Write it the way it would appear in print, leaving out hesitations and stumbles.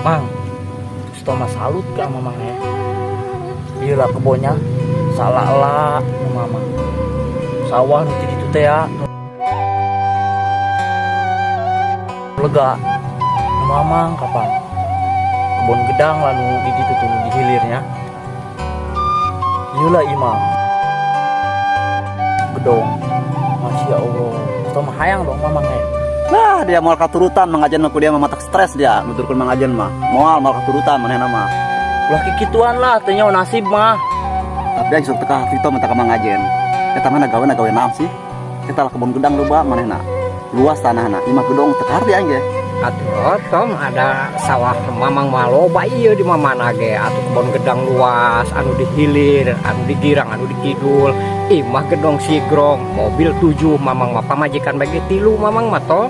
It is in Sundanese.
Mang, Gusto mah salut ka Mamang ya. Ieu lah kebonnya salah nu Mamang. Sawah nu ti ditu teh ya. Nu lega. Nu Mamang kapan? Kebon gedang lah nu di ditu tuh nu di hilirnya. Ieu lah imah. Gedong. Masya Allah. Gusto mah hayang dong Mamang ya. Lah, dia moal katurutan Mang Ajen mah, ku dia mah matak stres dia nuturkeun Mang Ajen mah. Moal moal katurutan manehna mah. Ulah kikituan lah, teu nyaho nasib mah. Tapi aing sok teu kaharti mah ka Mang Ajen. Eta mah gawe gawe naon sih? Eta lah kebon gedang loba manehna. Luas tanahna, imah gedong, teu kaharti aing ge. Atuh Tom, ada sawah Mamang mah loba ieu di mana ge atuh, kebon gedang luas anu di hilir, anu di girang, anu di kidul, imah gedong sigrong, mobil tujuh Mamang mah, pamajikan bagi tilu Mamang mah toh.